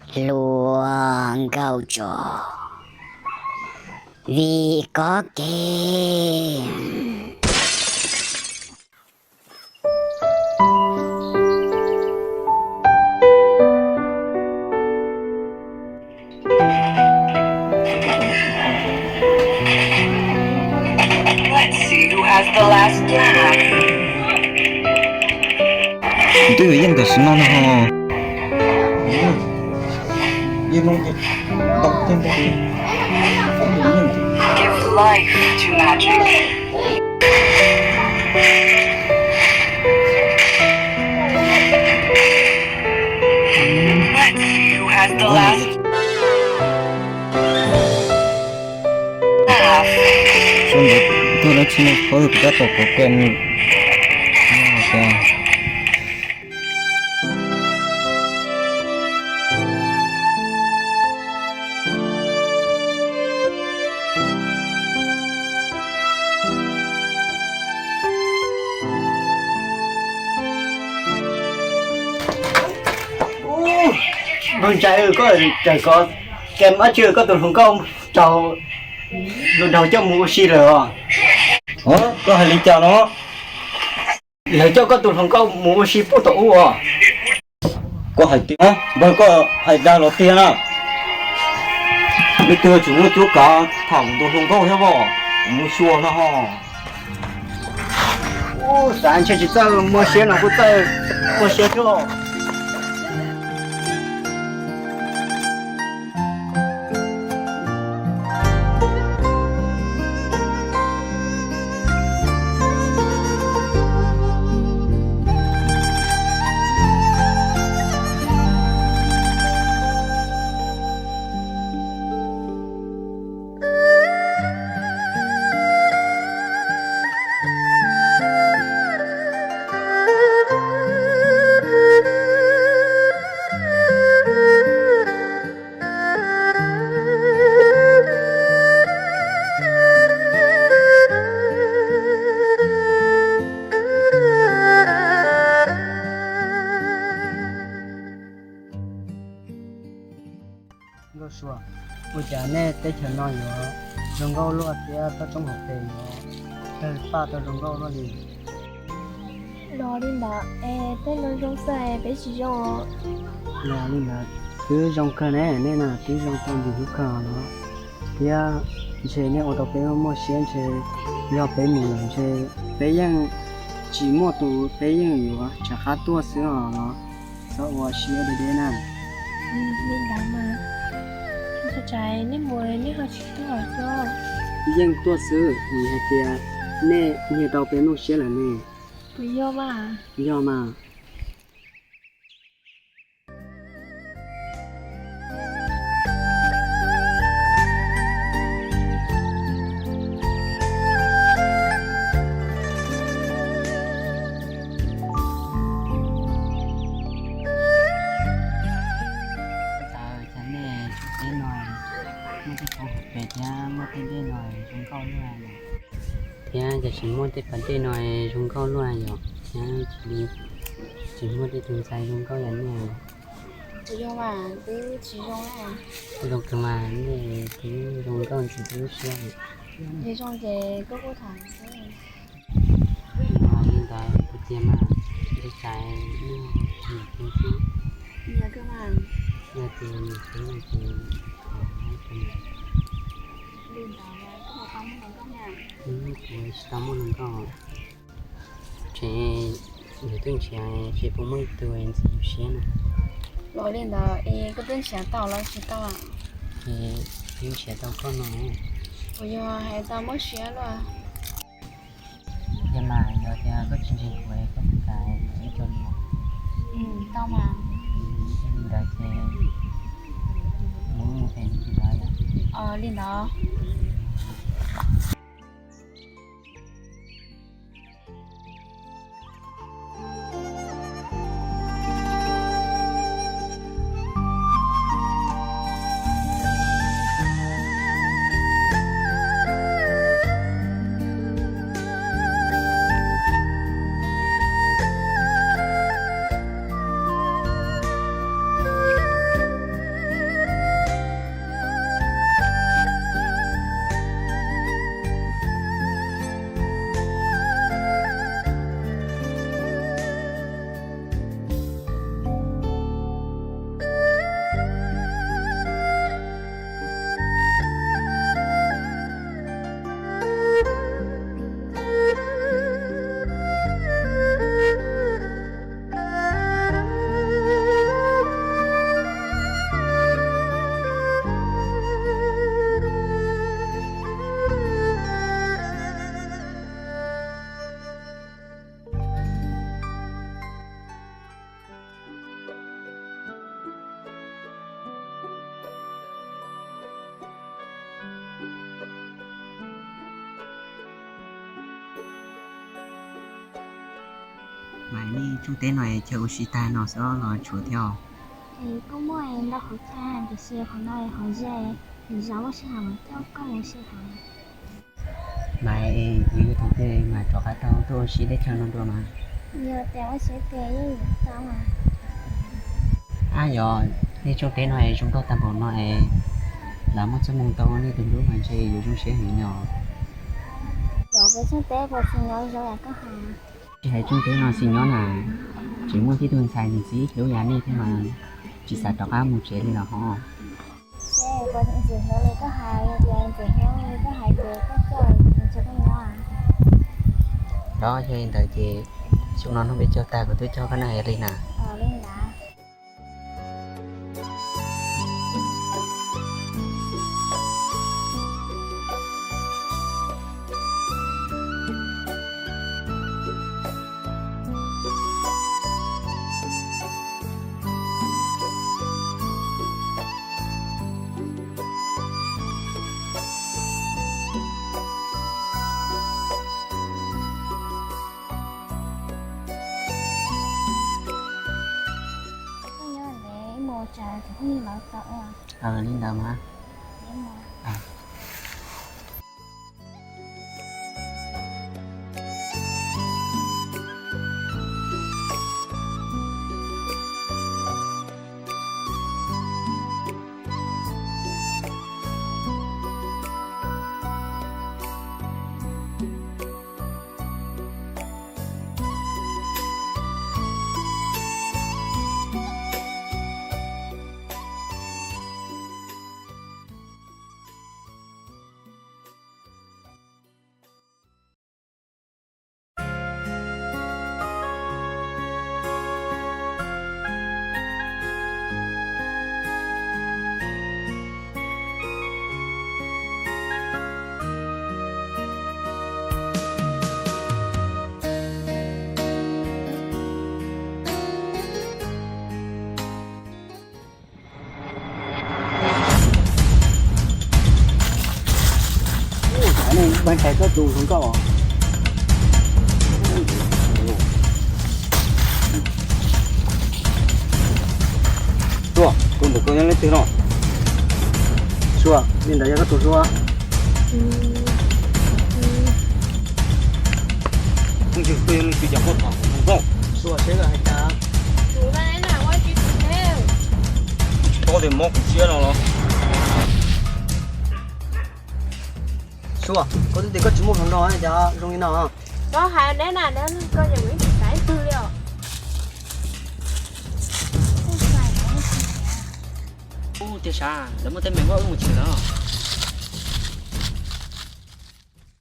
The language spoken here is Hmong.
Hluas nkauj tso, vim koj kev. Let's see who has the last laugh. Twb yeej tam sim no no. Yeej no ces tau tej ntau. Give life to magic. Let's see who has the last laugh. Sub ntawd tuaj dab tsi no, qhov twg kuv tab tom kov kem no. Npawg Ntsais, koj tseem kov kem dab tsi, koj tus hluas nkauj raug luag nraug coj mus ua si lawm os. Koj hais li cas no? Lawv coj koj tus hluas nkauj mus ua si puag tom ub os. Koj hais tias, npawg, koj hais dag los tiag na. Leej twg tseem muaj cuab kav tham kuv tus hluas nkauj thiab os, kuv mus xyuas no ho. Ub, xav ntshe tsis txawj muaj siab no kuj txawj muaj siab thiab os. Nkauj Sua, ua cas nej teb chaws no yuav zoo nkauj luaj thiab toj roob hauv pes yuav tawg paj tau zoo nkauj luaj li? Los li ntawd es tej no zoo xwb es peb tsis zoo os. Los li ntawd twb zoo kawg ne, nej na twb zoo tau ntxim hlub kawg los. Thiab ntshe nej ua tau peb muaj siab, ntshe yog peb mus lawm ntshe peb yeej tsis muaj tus, peb yeej yuav rov qab tuaj xwb os los. Txhob ua siab deb deb na. Li ntawd mas, ua cas nej mus nej ho tsis tuaj xwb? Yeej tuaj xwb, vim hais tias nej nyiag tau peb muaj siab lawm ne. Puas yog mas? Yog mas. Cas nej teb no muaj tej qhov hauv pes thiab muaj tej dej no zoo nkauj luaj, thiab cas tsis muaj tej pas dej no zoo nkauj luaj yom, thiab tsis li tsis muaj tej tus ntxhais zoo nkauj yam nej. Puas yog mas, twb tsis zoo na. Zoo kawg mas, nej twb zoo nkauj ntxim peb lub siab. Yog zoo ces koj kuj tham xwb. Li ntawd kuv tias mas, ntshe cas nej tsis nyiam kuv xwb. Nyiam kawg mas. Yog tias nyiam kuv no ces kuv, li ntawd koj puas tau muaj hluas nkauj na? Kuv tsis tau muaj hluas nkauj. Ces yus twb nrhiav ces puas muaj ib tug ntxim siab na. Los li ntawd es koj twb nrhiav tau los tsis tau? Ces twb nrhiav tau koj no. Puas yog hais tau muaj siab luaj? Yog mas, yog tias koj tsis ntseeg kuv es koj puas kam ib tug li? Tau mas. Li ntawd ces mus mus pem li ntawd yom. Li ntawd. Mas nej tsooj teb no chaw ua si tag no xwb los tshuav thiab? Kuj muaj ntau hauv tag, tiam sis qhov no qhov ze, zov muaj sij hawm mas coj koj mus sij hawm. Mas yus yog tus twg mas rov qab tau tuaj ua si teb chaws no dua mas? Yog tias ua si tiag yeej yuav tau mas. Ab, yog nej tsooj teb no zoo nkauj tag npaum no es lawv muaj txoj hmoo tau nej tus hlub mas ntshe yuav zoo siab heev no. Yog peb tsooj teb puas tsis nyob zoo yam koj hais? Tsis hais tsooj teb no xwb nyob na, tseem muaj tib tug ntxhais nws txiv hlub yam nej thiab mas tsis xav rov qab mus tsev li los ho. Seb puas ntxim hlub li koj hais, yog tias ntxim hlub li koj hais ces koj coj nws nrog koj nyob. Los yog li ntawd ces xyoo no hnub peb caug tag kuv twb coj koj noj hais li na. Li ntawd. Koj nyob ntawd ib hmos tsam kuv thiaj li lawv tau. Li ntawd mas. Ua, nej npaj tais koj tus hluas nkauj. Sua, tus ntawm koj yog leej twg no? Sua, li ntawd yog koj tus hluas? Koj yog leej twg, cas koj tham hluas nkauj? Sua, seb koj hais cas. Tsis paub tias mob kuv siab no los. Sua, koj twb tias koj tsis muaj hluas nraug cas zoo li no. Koj hais neb na, neb koj yeej ib tsis xav ib tug li os. Ub, tiag sav, lawv muaj teeb meem, wb mus chwv lawv.